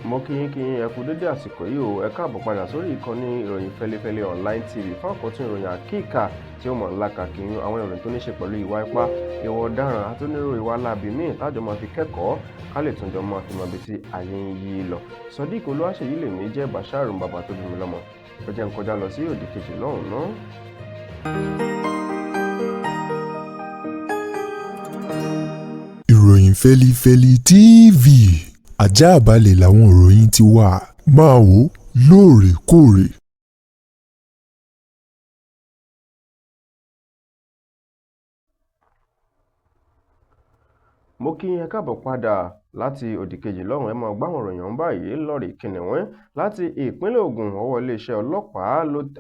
Mo kí yín kí yín, ẹ kú dédé àsìkò yìí o. Ẹ káàbọ̀ padà sórí ìkànnì ìròyìn Fẹlifẹli Online TV fún àkọ́tún ìròyìn àkíkà tí ó mọ̀ ńlá kàkiri àwọn ìròyìn tó ní ṣe pẹ̀lú ìwà ipá, ìwà ọ̀daràn àti onírúurú ìwà láabi míì tájọ máa fi kẹ́kọ̀ọ́ ká lè tún jọ máa fi mọ ibi tí ayé ń yí lọ. Sodiq Olúwaṣèyí lèmi jẹ́ Bashir bàbá tó bí mi lọ́mọ. Ó jẹ́ ń kọjá lọ sí òdì kejì lọ́hùn-ún. Ìròyìn Fẹlifẹli TV àjààbálẹ̀ làwọn ìròyìn ti wà, máa wò ó lóòrèkóòrè. Mo kí yín, ẹ káàbọ̀ padà láti òdì kejì lọ́hùn. Ẹ máa gbáwọn ìròyìn ọ̀hún báyìí lọ́rìí kìnìún. Láti ìpínlẹ̀ Ògùn, ọwọ́ iléeṣẹ́ ọlọ́pàá,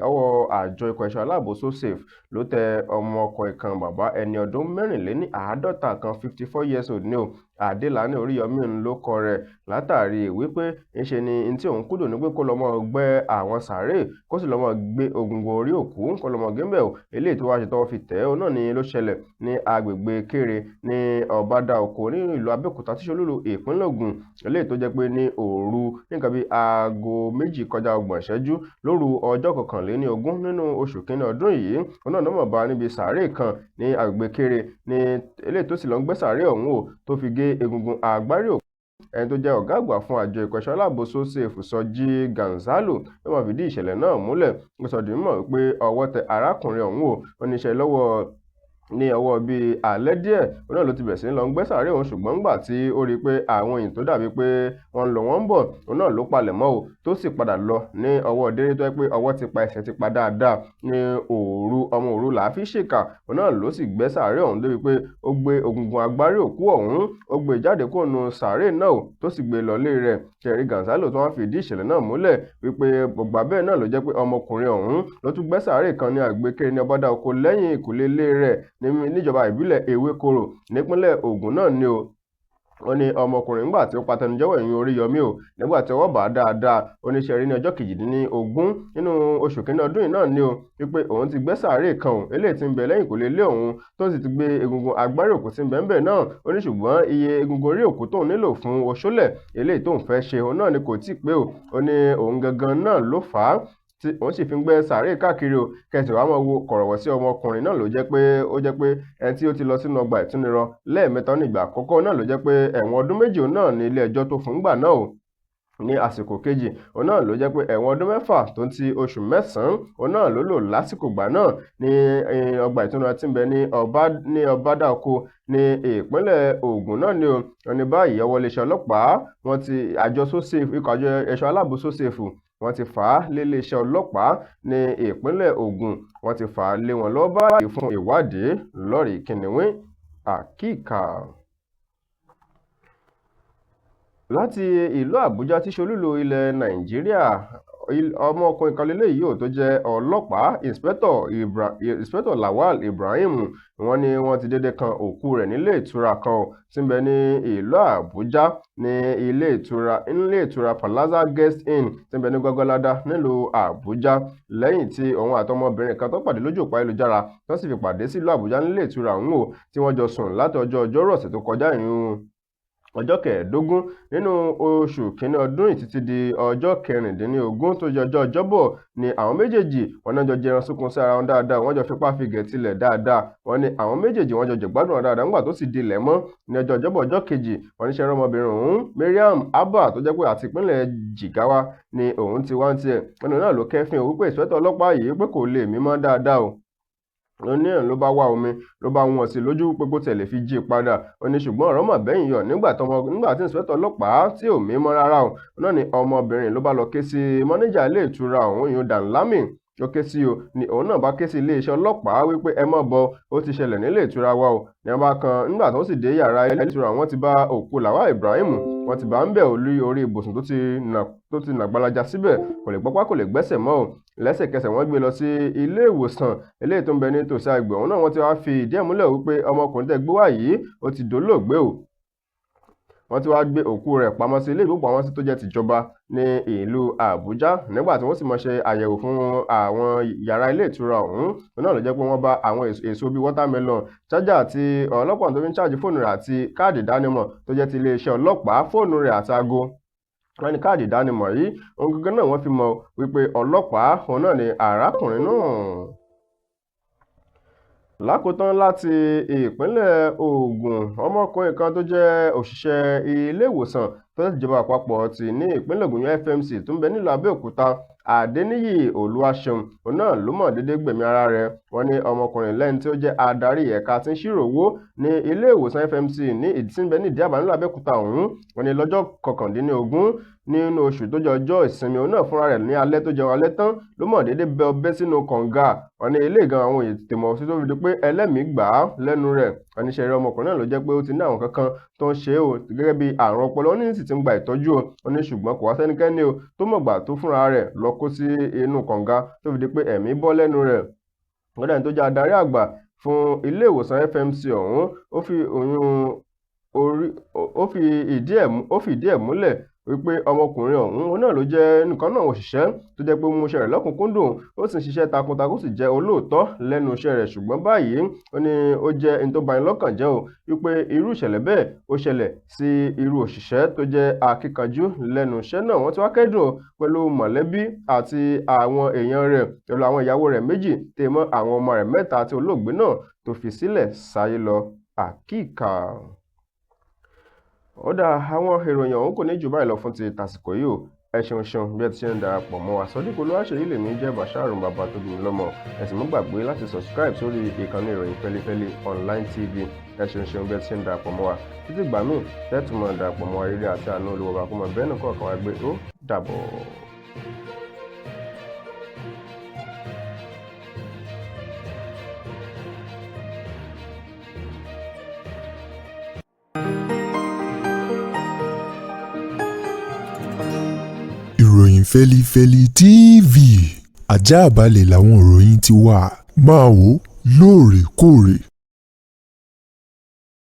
ọwọ́ àjọ ikọ̀ ẹ̀ṣọ́ aláàbò SoSafe ló tẹ ọmọ ọkọ̀ ìkan bàbá ẹni ọdún 54 kan, 54 years old ní o, Adélàní Oríyọmí ló kọ rẹ̀, látàrí wípé ńṣe ni n tí òun kúndùn ní pé kó lọ́ mọ́ gbẹ́ àwọn sàárè, kó sì lọ́ mọ́ gbé egungun orí òkú, kó lọ́ mọ́ gé ńbẹ̀ o. Eléyìí tó wá ṣe tọwọ́ fi tẹ̀ ẹ́ náà ni ló ṣẹlẹ̀ ní agbègbè Kéré ní Ọbádà Oko ní ìlú Abẹ́òkúta tí ṣolúlu ìpínlẹ̀ Ògùn. Eléyìí tó jẹ́ pé ní òru, nǹkan bíi 2:30 lóru ọjọ́ 21 nínú oṣù kínní ọdún yìí, òun náà mọ̀ bá níbi sàárè kan ní agbègbè Kéré ní eléyìí tó sì lọ ń gbẹ́ sàárè ọ̀hún o, tó fi gé egungun agbárí òkú. Ẹni tó jẹ́ ọ̀gá àgbà fún àjọ ikọ̀ ẹ̀ṣọ́ aláàbò SoSafe, Sọjí Gonzalo, ló máa fìdí ìṣẹ̀lẹ̀ náà múlẹ̀. Ó sọ di mímọ̀ wípé ọwọ́ tẹ arákùnrin ọ̀hún o. Ó ní iṣẹ́ lọ́wọ́ ní ọwọ́ bíi alẹ́ díẹ̀, òun náà ló ti bẹ̀rẹ̀ sí ní lọ ń gbẹ́ sàárè òun, ṣùgbọ́n ńgbà tí ó rí i pé àwọn èèyàn tó dàbí pé wọ́n ń lọ wọ́n ń bọ̀, òun náà ló palẹ̀ mọ́ o, tó sì padà lọ ní ọwọ́ déré tó jẹ́ pé ọwọ́ ti pa, ẹsẹ̀ ti pa dáadáa ní òru. Ọmọ òru là á fi ṣèkà. Òun náà ló sì gbẹ́ sàárè ọ̀hún débi pé ó gbé egungun agbárí òkú ọ̀hún, ó gbé jáde kúrò nínú sàárè náà o, tó sì gbé lọlé rẹ̀. Ṣẹ̀rí Gonzalo tó wá fìdí ìṣẹ̀lẹ̀ náà múlẹ̀ wípé gbọ̀gbà bẹ́ẹ̀ náà ló jẹ́ pé ọmọkùnrin ọ̀hún ló tún gbẹ́ sàárè kan ní agbègbè Kéré ní Ọbádà Oko lẹ́yìn ìkùlé ilé rẹ̀ níjọba ìbílẹ̀ Ewékòró nípínlẹ̀ Ògùn náà ni o. Ó ní ọmọkùnrin ńgbà tí ó patẹnujẹ́wọ́ ìyún Oríyọmí o, nígbà tí ọwọ́ bá a dáadáa, ó ní ṣe rí ní ọjọ́ 18 nínú oṣù kínní ọdún yìí náà ni o, wípé òun ti gbẹ́ sàárè kan òun eléyìí tí ń bẹ lẹ́yìn kò lè lé òun, tó sì ti gbé egungun agbárí òkú tí ń bẹ ńbẹ̀ náà. Ó ní ṣùgbọ́n iye egungun orí òkú tóun nílò fún oṣólẹ̀ eléyìí tóun fẹ́ ṣe òun náà ni kò tí ì pé o. Ó ní òun gangan náà ló fà á tí òun sì fi ń gbẹ́ sàárè káàkiri o. Kẹsì wàá máa wo kọ̀rọ̀wọ̀ sí ọmọkùnrin náà ló jẹ́ pé ó jẹ́ pé ẹni tí ó ti lọ sínú ọgbà ìtúnirọ lẹ́ẹ̀mẹ́ta ní ìgbà àkọ́kọ́ náà ló jẹ́ pé ẹ̀wọ̀n ọdún 2 òun náà ní ilé ẹjọ́ tó fún gbà náà o. Ní àsìkò kejì, òun náà ló jẹ́ pé ẹ̀wọ̀n ọdún 6 tó ń ti oṣù 9 òun náà ló lò lásìkò gbà náà ní ọgbà ìtúnirọ tí ń bẹ ní Ọbádà Oko ní ìpínlẹ̀ Ògùn náà ni o. Wọ́n ní báyìí ọwọ́ iléeṣẹ́ ọlọ́pàá, wọ́n ti àjọ SoSafe, ikọ̀ àjọ ẹ̀ṣọ́ aláàbò SoSafe, wọ́n ti fà á lé iléeṣẹ́ ọlọ́pàá ní ìpínlẹ̀ Ògùn, wọ́n ti fà á lé wọn lọ́wọ́ báyìí fún ìwádìí lọ́rìí kìnìún àkíkà. Láti ìlú Àbújá tí ṣolúlu ilẹ̀ Nàìjíríà, ọmọkùnrin kan lélẹ́yìí ò tó jẹ́ ọlọ́pàá, Inspector Lawal Ibrahim, wọ́n ní wọ́n ti dédé kan òkú rẹ̀ nílé ìtura kan tí ń bẹ ní ìlú Àbújá, ní ilé ìtura Plaza Guest Inn tí ń bẹ ní Gwagwalada nílùú Àbújá, lẹ́yìn tí òun àtọmọbìnrin kan tó pàdé lójú òpó ayélujára tó sì fi pàdé sílùú Àbújá nílé ìtura ọ̀hún o, tí wọ́n jọ sùn láti ọjọ́ Ọjọ́rú ọ̀sẹ̀ tó kọjá, ìyún ọjọ́ 15 nínú oṣù kínní ọdún yìí, títí di ọjọ́ 16 tó jẹ́ ọjọ́ Ọjọ́bọ̀ ni àwọn méjèèjì wọn náà jọ jẹran sunkún sí ara wọn dáadáa, wọ́n jọ fipá fi gẹ̀ẹ́tilẹ̀ dáadáa. Wọ́n ní àwọn méjèèjì wọ́n jọ jẹ̀gbádùn wọn dáadáa. Nígbà tó sì di ilẹ̀ mọ́ ní ọjọ́ Ọjọ́bọ̀ ọjọ́ kejì, wọ́n ní ṣe ọmọbìnrin ọ̀hún Mariam Abba tó jẹ́ pé àti ìpínlẹ̀ Jigawa ni òun ti wá ń tiẹ̀, wọn ní náà ló kẹ́fín òun pé ìṣẹ́tọ̀ ọlọ́pàá yìí pé kò lè mímọ́ dáadáa o. Ó ní ẹ̀ ló bá wá omi ló bá wọ́n sí lójú pé kó tẹ̀lé fi jí padà. Ó ní ṣùgbọ́n ọ̀rọ̀ mà bẹ́yìn yọ nígbà tí ìǹsìpẹ́tọ̀ ọlọ́pàá tí ò mímọ́ rárá o náà ni ọmọbìnrin ló bá lọ ké sí mọ́níjà ilé ìtura ọ̀hún, ìyún Danlami ló ké sí o, ni òun náà bá ké sí iléeṣẹ́ ọlọ́pàá wípé ẹ mọ̀ bọ̀, ó ti ṣẹlẹ̀ nílé ìtura wa o. Ní wọ́n bá kan nígbà tó sì dé yàrá ilé ìtura, wọ́n ti bá òkú Lawal Ibrahim, wọ́n ti bá ń bẹ̀ olú orí ibùsùn tó ti nà gbalaja síbẹ̀, kò lè gbọ́pá kò lè gbẹ́sẹ̀ mọ́ o. Lẹ́sẹ̀kẹsẹ̀ wọ́n gbé lọ sí ilé ìwòsàn eléyìí tó ń bẹ ní tòsí àgbẹ̀ ọ̀hún náà. Wọ́n ti wá fi ìdí ẹ̀ múlẹ̀ wípé ọmọkùnrin tẹ́ gbé wá yìí ó ti dolóògbé o. Wọ́n ti wá gbé òkú rẹ̀ pamọ́ sí ilé ìgbókùpamọ́sí tó jẹ́ tìjọba ní ìlú Àbújá. Nígbà tí wọ́n sì mọ̀ ṣe àyẹ̀wò fún àwọn yàrá ilé ìtura ọ̀hún náà ló jẹ́ pé wọ́n bá àwọn èso bíi watermelon, chájà àti ọlọ́pàá tó fi ń ṣáàjì fóònù rẹ̀ àti káàdì ìdánimọ̀ tó jẹ́ ti iléeṣẹ́ ọlọ́pàá, fóònù rẹ̀ àti aago. Wọ́n ní káàdì ìdánimọ̀ yìí ohun gangan náà wọ́n fi mọ̀ wípé ọlọ́pàá òun náà ni arákùnrin náà. Lákòótán, láti ìpínlẹ̀ Ògùn, ọmọkùnrin kan tó jẹ́ òṣìṣẹ́ ilé ìwòsàn tó jẹ́ ìjọba àpapọ̀ ti ní ìpínlẹ̀ Ògùn FMC tó ń bẹ nílùú Abẹ́òkúta, Adéníyì Olúwaṣeun, òun náà ló mọ̀ déédéé gbẹ̀mí ara rẹ̀. Wọ́n ní ọmọkùnrin lẹ́ni tí ó jẹ́ adarí ẹ̀ka tí ń ṣírò owó ní ilé ìwòsàn FMC ní ìdí tí ń bẹ ní Ìdí-Àbá nílùú Abẹ́òkúta ọ̀hún. Wọ́n ní lọ́jọ́ 19 nínú oṣù tó jẹ́ ọjọ́ ìsinmi, òun náà fúnra rẹ̀ ní alẹ́ tó jẹun alẹ́ tán ló mọ̀ déédéé bẹ́ ọbẹ̀ sínú kànga. Wọ́n ní ilé ìgan àwọn èèyàn tètè mọ̀ sí tó fi di pé ẹlẹ́mìí gbà á lẹ́nu rẹ̀. Wọ́n ní ṣẹ̀rí ọmọkùnrin náà ló jẹ́ pé ó ti ní àwọn kankan tó ń ṣe é o gẹ́gẹ́ bí àrùn ọpọlọ, ó ní sì ti ń gba ìtọ́jú o. Wọ́n ní ṣùgbọ́n kò wá sẹ́nikẹ́ni o tó mọ̀gbà tó fúnra rẹ̀ lọ kó sí inú kànga tó fi di pé ẹ̀mí bọ́ lẹ́nu rẹ̀. Kódà ẹni tó jẹ́ adarí àgbà fún ilé ìwòsàn FMC ọ̀hún, ó fi ìdí ẹ̀ múlẹ̀ wípé ọmọkùnrin ọ̀hún òun náà ló jẹ́ nìkan náà òṣìṣẹ́ tó jẹ́ pé ó mú iṣẹ́ rẹ̀ lọ́kùnkúndùn, ó sì ń ṣiṣẹ́ takuntakun, ó sì jẹ́ olóòótọ́ lẹ́nu iṣẹ́ rẹ̀. Ṣùgbọ́n báyìí, ó ní ó jẹ́ ẹni tó bani lọ́kàn jẹ́ o wípé irú ìṣẹ̀lẹ̀ bẹ́ẹ̀ ó ṣẹlẹ̀ sí irú òṣìṣẹ́ tó jẹ́ akíkanjú lẹ́nu iṣẹ́ náà. Wọ́n ti wá kẹ́dùn pẹ̀lú mọ̀lẹ́bí àti àwọn èèyàn rẹ̀, pẹ̀lú àwọn ìyàwó rẹ̀ 2 tè mọ́ àwọn ọmọ rẹ̀ 3 àti olóògbé náà tó fi sílẹ̀ sáyé lọ. Àkíkà. Ó dá àwọn ìròyìn ọ̀hún kò ní jù báyìí lọ fún ti tàsìkò yìí o. Ẹ ṣeun ṣeun bí ẹ ti ṣe ń darapọ̀ mọ́ wa. Sodiq Olúwaṣeyí lèmi jẹ́, Basharu bàbá tó bí mi lọ́mọ. Ẹ sì mú gbàgbé láti subscribe sórí ìkànnì ìròyìn Fẹ́lifẹ́li Online TV. Ẹ ṣeun ṣeun bí ẹ ti ṣe ń darapọ̀ mọ́ wa. Títí gbà míì tẹ́tùmọ̀ darapọ̀ mọ́ wa, rírí àti àánú Olúwa kó mọ bẹ́ẹ̀ nìkan kan wá gbé. Ó dàbọ̀. Ìròyìn Fẹ́lifẹ́li TV, ajáàbalẹ̀ làwọn ìròyìn ti wà. Máa wò lóòrèkóòrè.